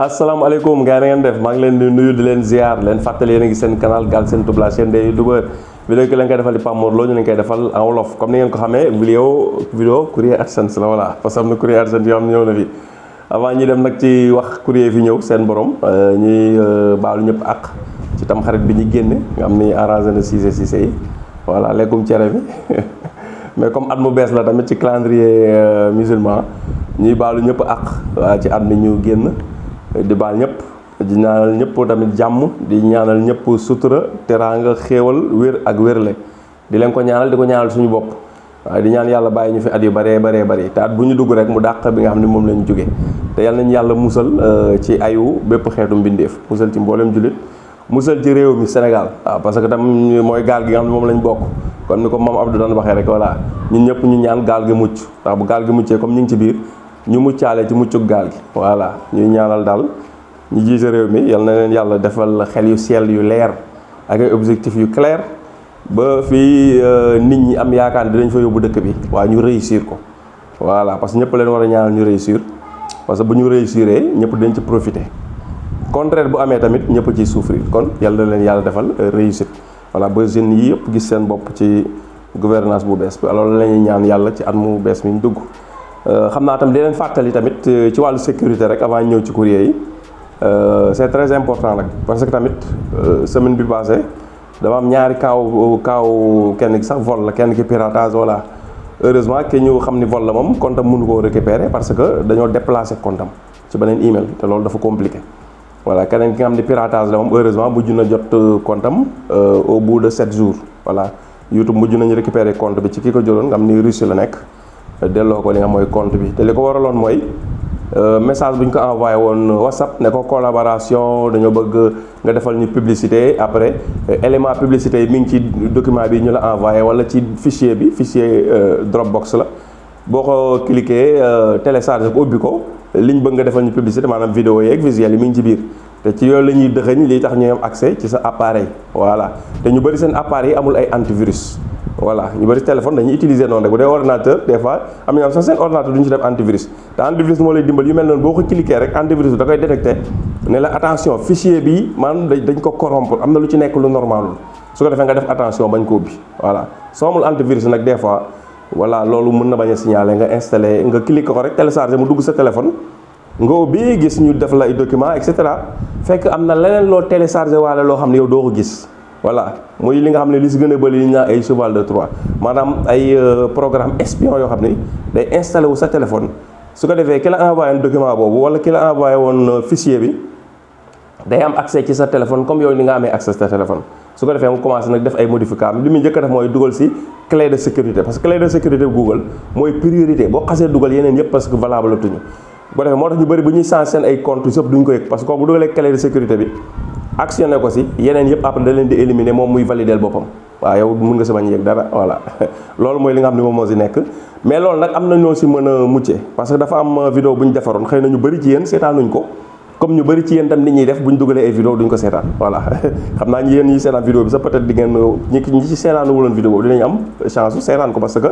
asalaamaaleykum gars yi na ngeen def maa ngi leen di nuyu di leen ziar leen fàttali yéen a ngi seen canal Galsen Tube la chaîne des youtubeurs vidéo ki leen koy defal di Pape Mor Lo ñu leen koy defal en wolof comme ni ngeen ko xamee vidéo courrier AdSense la voilà parce que am na courrier AdSense yoo xam ne ñëw na fi avant ñuy dem nag ci wax courrier fi ñëw seen borom ñuy baalu ñëpp ak ci tam xarit bi ñu génne nga xam ni arrangé na Cissé yi voilà lekkum cere bi mais comme at mu bees la tamit ci calendrier musulman ñuy baalu ñëpp ak waa ci at mi ñu génn di baal ñëpp di ñaanal ñëpp tamit jàmm di ñaanal ñëpp sutura teraanga xéewal wér ak wérle di leen ko ñaanal di ko ñaanal suñu bopp waaye di ñaan yàlla bàyyi ñu fi at yu bëree bëri te at bu ñu dugg rek mu dàq bi nga xam ne moom lañu jóge te yal nañu yàlla musal ci ayu bépp xeetu mbindeef musal ci mboolem jullit musal ci réew mi Sénégal waaw parce que tam mooy gaal gi nga xam ne moom lañ bokk kon ni ko moom Abdou doon waxee rek voilà ñun ñëpp ñu ñaan gaal gi mucc ndax bu gaal gi muccee comme ñu ngi ci biir ñu muccaale ci muccug gaal gi voilà ñuy ñaanal daal ñu jiite réew mi yal na leen yàlla defal xel yu sell yu leer ak ay objectifs yu clair ba fii nit ñi am yaakaar ne dinañ fa yóbbu dëkk bi waaye ñu réussir ko voilà parce que ñëpp leen war a ñaanal ñu réussir parce que bu ñu réussiree ñëpp dañ ci profiter contraire bu amee tamit ñëpp ciy souffrir kon yal na leen yàlla defal réussite voilà ba jeunes yi yëpp gis seen bopp ci gouvernance bu bees bi alors la ñuy ñaan yàlla ci at mu bees mi ñu dugg xam naa tam di leen fàttali tamit ci wàllu sécurité rek avant ñëw ci courrier yi c'est très important nag parce que tamit semaine bi passée dama am ñaari kaaw kenn ki sax vol la kenn ki piratage voilà heureusement que ñu xam ni vol la moom compte am mënu koo récupérer parce que dañoo déplacer compte am ci beneen email te loolu dafa compliqué voilà keneen ki nga xam ni piratage la moom heureusement mujj na jot compte am au bout de 7 jours voilà YouTube mujj nañu récupérer compte bi ci ki ko jëloon nga xam ni Russie la nekk delloo ko li nga mooy compte bi te li ko waraloon mooy message bu ñu ko envoyé woon WhatsApp ne ko collaboration dañoo bëgg nga defal ñu publicité après élément publicité yi mi ngi ci document bi ñu la envoyé wala ci fichier Dropbox la boo ko cliqué téléchargé ko ubbi ko li ñu bëgg nga defal ñu publicité maanaam vidéo yeeg visuel yi mi ngi ci biir te ci yooyu la ñuy dëxëñ li tax ñu am accès ci sa appareil voilà te ñu bëri seen appareil yi amul ay antivirus voilà ñu bëri téléphone dañuy utiliser noonu rek bu dee ordinateur des fois am na ñoo sax seen ordinateur duñu ci def antivirus te antivirus moo lay dimbal yu mel noonu boo ko cliquer rek antivirus bi da koy détecté ne la attention fichier bi man dañ ko corrompre am na lu ci nekk lu normalul su ko defee nga def attention bañ ko ubbi voilà soo amul antivirus nag des fois voilà loolu mën na bañ a signaler nga installé nga cliquer ko rek télécharger mu dugg sa téléphone nga ubbi gis ñu def la ay document et cetera fekk am na leneen loo télécharger waale loo xam ne yow doo ko gis voilà muy li nga xam ne li si gën a bëri li ñu naan ay cheval de Troie maanaam ay programme espion yoo xam ne day installé wu sa téléphone su ko defee ki la envoyé woon document boobu wala ki la envoyé woon fichier bi day am accès ci sa téléphone comme yow ni nga amee accès sa téléphone su ko defee mu commencé nag def ay modifications li muy njëkk a def mooy dugal si clé de sécurité parce que clé de sécurité Google mooy priorité boo xasee dugal yeneen yëpp parce que valable tuñu bu ko defee moo tax ñu bëri bu ñuy changer seen ay comptes yëpp duñ ko yëg parce que kooku bu dugalee clé de sécurité bi actionné ko si yeneen yëpp après da leen di éliminer moom muy valider boppam waaw yow mun nga si bañ yëg dara voilà loolu mooy li nga xam ne moom moo si nekk mais loolu nag am na ñoo si mën a mucce parce que dafa am vidéo bu ñu defaroon xëy na ñu bëri ci yéen seetaanuñ ko comme ñu bëri ci yéen tam nit ñuy def bu ñu dugalee ay vidéo duñ ko seetaan voilà xam naa yéen ñi seetaan vidéo bi sax peut-être di ngeen ñi ci seetaanu wuloon vidéo bi dinañ am chance su seetaan ko parce que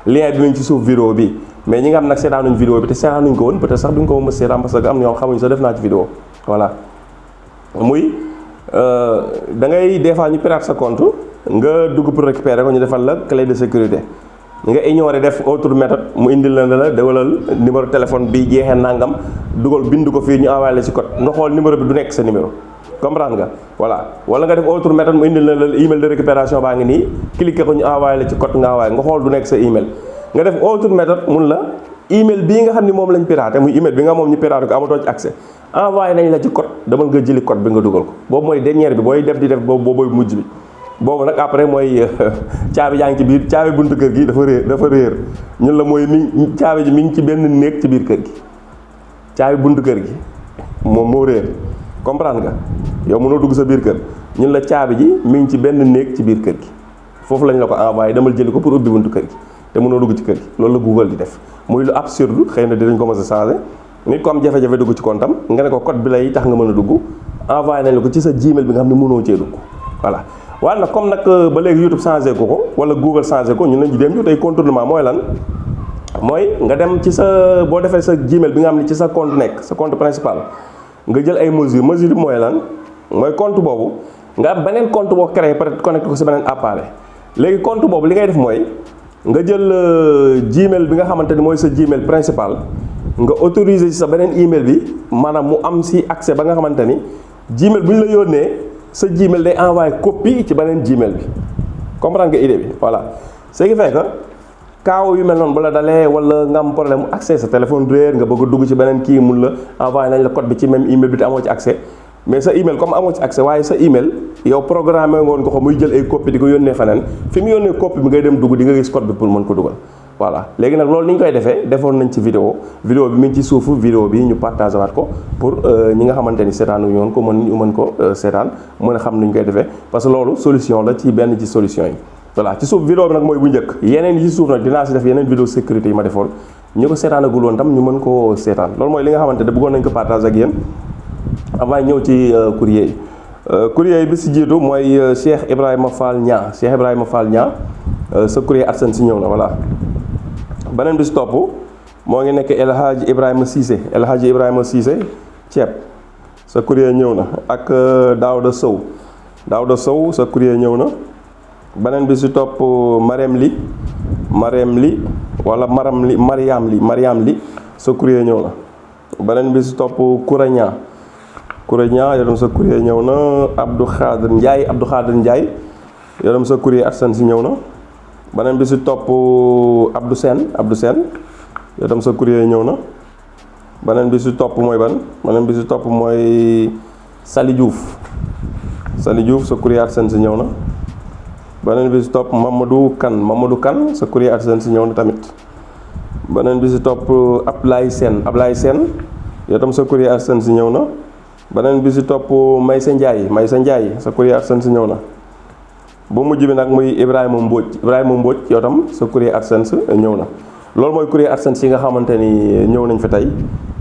lien bi mu ngi ci suuf vidéo bi mais ñi nga xam nag seetaanuñ vidéo bi te seetaanuñ ko woon peut-être sax duñ ko mës seetaan parce que am ñoo xamuñ sax def naa ci vidéo voilà muy da ngay des fois ñu pirate sa compte nga dugg pour récupérer ko ñu defal la clé de sécurité nga ignorer def autre méthode mu indil la dewalal numéro téléphone bi jeexee nangam dugal bind ko fii ñu envoyé la ci code nga xool numéro bi du nekk sa numéro comprendre nga voilà wala nga def autre méthode mu indil la email de récupération baa ngi nii cliquer ko ñu envoyé la ci code nga envoyé nga xool du nekk sa email nga def autre méthode mun la email bii nga xam ni moom lañ piraté muy email bi nga moom ñu piraté ko amatoo ci accès envoyé nañ la ci code demal nga jëli code bi nga dugal ko boobu mooy dernière bi booy def di def boobu mujj bi boobu nag après mooy caabi yaa ngi ci biir caabi buntu kër gi dafa réer ñun la mooy caabi ji mi ngi ci benn néeg ci biir kër gi caabi buntu kër gi moom moo réer comprendre nga yow mënoo dugg sa biir kër ñun la caabi ji mi ngi ci benn néeg ci biir kër gi foofu lañ la ko envoyé demal jëli ko pour ubbi buntu kër gi te mënoo dugg ci kër gi loolu la Google di def muy lu absurde xëy na dinañ ko mos a changé nit ko am jafe-jafe dugg ci compte am nga ne ko code bi lay tax nga mën a dugg envoyé nañ la ko ci sa Gmail bi nga xam ne mënoo cee dugg voilà waaye nag comme nag ba léegi YouTube changé ko wala Google changé ko ñun nañ ci dem ñu tey contournement mooy lan mooy nga dem ci sa boo defee sa Gmail bi nga xam ne ci sa compte nekk sa compte principal nga jël ay mesures bi mooy lan mooy compte boobu nga am beneen compte boo créé peut-être connecté ko si beneen appareil léegi compte boobu li ngay def mooy nga jël Gmail bi nga xamante ni mooy sa Gmail principal nga autoriser ci sa beneen email bi maanaam mu am si accès ba nga xamante ni Gmail bu ñu la yónnee sa Gmail day envoyé copie ci beneen Gmail bi comprendre nga idée bi voilà ce qui fait que kaaw yu mel noonu bu la dalee wala nga am problème mu accès sa téléphone réer nga bëgg a dugg ci beneen kii mun la envoyé nañ la code bi ci même email bi te amoo ci accès mais sa email comme amoo ci accès waaye sa email yow programmé ngoon ko muy jël ay copie di ko yónnee feneen fi mu yónnee copie bi ngay dem dugg di nga gis code bi pour mën ko dugal voilà léegi nag loolu ni ñu koy defee defoon nañ ci vidéo bi mu ngi ci suufu vidéo bi ñu partagé waat ko pour ñi nga xamante ni seetaan wu ñoon ko mën ko seetaan mën a xam nu ñu koy defee parce que loolu solution la ci benn ci solution yi voilà ci suuf vidéo bi nag mooy bu njëkk yeneen yi ci suuf nag dinaa si def yeneen vidéo sécurité yi ma defoon ñu ko seetaanagul woon tam ñu mën koo seetaan loolu mooy li nga xamante ne bëggoon nañ ko partagé ak yéen avant ñëw ci courrier yi courrier yi bi si jiitu mooy Cheikh Ibrahima Fall Niang sa courrier AdSense si ñëw na voilà beneen bi si topp moo ngi nekk El Hadji Ibrahima Cissé ceeb sa courrier ñëw na ak Daouda Sow sa courrier ñëw na beneen bi si topp Mariam Li wala Mariam Li sa courrier ñëw na beneen bi si topp Kouragna yow tam sa courrier ñëw na Abdou Khadir Ndiaye yow tam sa courrier AdSense si ñëw na beneen bi si topp Abdou Sène yow tam sa courrier ñëw na beneen bi si topp mooy Sali Diouf sa courrier AdSense si ñëw na beneen bi si topp Mamadou Kane sa courrier AdSense si ñëw na tamit beneen bi si topp Ablaye Sène yow tam sa courrier AdSense si ñëw na beneen bi si topp Maysa Ndiaye sa courrier AdSense si ñëw na bu mujj bi nag muy Ibrahima Mbodj yow tam sa courrier AdSense ñëw na loolu mooy courrier AdSense yi nga xamante ni ñëw nañ fi tey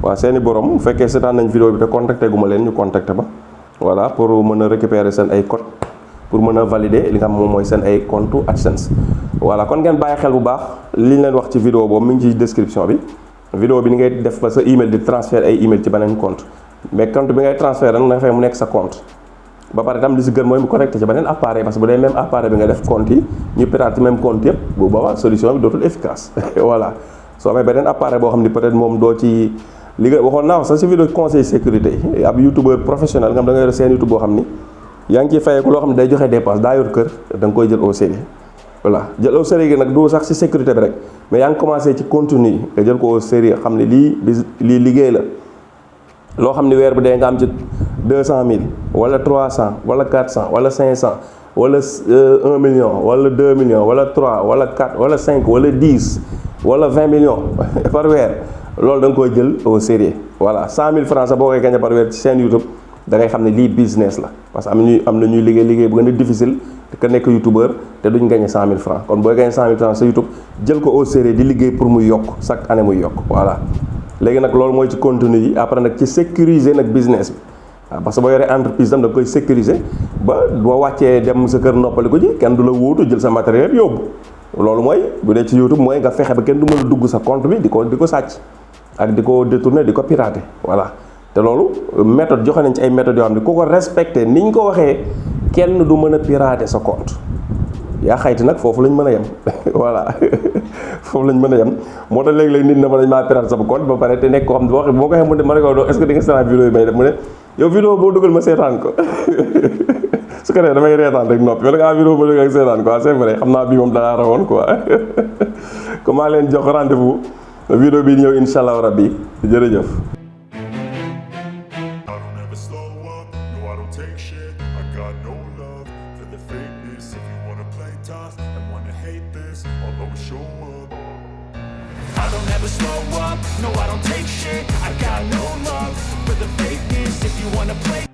waaw seeni borom bu fekkee seetaan nañ vidéo bi te contacté gu ma leen ñu contacté ba voilà pour mën a récupérer seen ay code pour mën a valider li nga xam moom mooy seen ay compte AdSense voilà kon ngeen bàyyi xel bu baax li ñu leen wax ci vidéo boobu mi ngi ci description bi vidéo bi ni ngay def ba sa email di transfert ay email ci beneen compte mais compte bi ngay transfert nag nga fay mu nekk sa compte ba pare tam li si gën mooy mu connecté ci beneen appareil parce que bu dee même appareil bi nga def compte yi ñu pirate même compte yëpp bu boobaa solution bi dootul efficace voilà soo amee beneen appareil boo xam ni peut-être moom doo ci li nga waxoon naa sax si vidéo conseil sécurité yi ab youtubeur professionnel nga xam da nga yor seen youtube boo xam ni yaa ngi ciy fayeeku loo xam ne day joxe dépense daa yor kër da nga koy jël au sérieux voilà jël au sérieux gi nag du sax si sécurité bi rek mais yaa ngi commencé ci contenu yi nga jël ko au sérieux xam ne lii liggéey la loo xam ne weer bi dee nga am ci 200 000 wala 300 wala 400 wala 500 wala 1 million wala 2 millions wala 3 wala 4 wala 5 wala 10 wala 20 millions par weer loolu da nga koy jël au sérieux voilà 100 000 francs sax boo koy gagné par weer ci seen YouTube da ngay xam ne lii business la parce que am na ñuy liggéey bu gën a difficile que nekk youtubeur te duñ gagné 100 000 francs kon booy gagné 100 000 francs sa YouTube jël ko au sérieux di liggéey pour muy yokk chaque année muy yokk voilà léegi nag loolu mooy ci contenu yi après nag ci sécuriser nag business bi waaw parce que boo yoree entreprise tam da koy sécuriser ba boo wàccee dem sa kër noppali ko ji kenn du la wóotu jël sa matériel yóbbu loolu mooy bu dee ci YouTube mooy nga fexe ba kenn du mën a dugg sa compte bi di ko sàcc ak di ko détourner di ko pirater voilà te loolu méthode joxe nañ ci ay méthodes yoo xam ne ku ko respecté ni ñu ko waxee kenn du mën a pirater sa compte yaa xayti nag foofu lañ mën a yem voilà foofu lañ mën a yem moo tax léeg-léeg nit na ma dañ maa pirater sama compte ba pare te nekk koo xam ne boo ko waxee mu ne ma ne ko est-ce que di nga seetaan vidéo yi may def mu ne yow vidéo boo dugal ma seetaan ko su ko defee damay reetaan rek noppi ma ne vidéo boo dugal ak seetaan quoi c'est vrai xam naa bii moom danaa rawoon quoi comme maa leen jox rendez-vous vidéo bi ñëw insha Allah rabbi jërëjëf. I don't ever slow up, no I don't take shit. I got no love for the fakeness. If you wanna play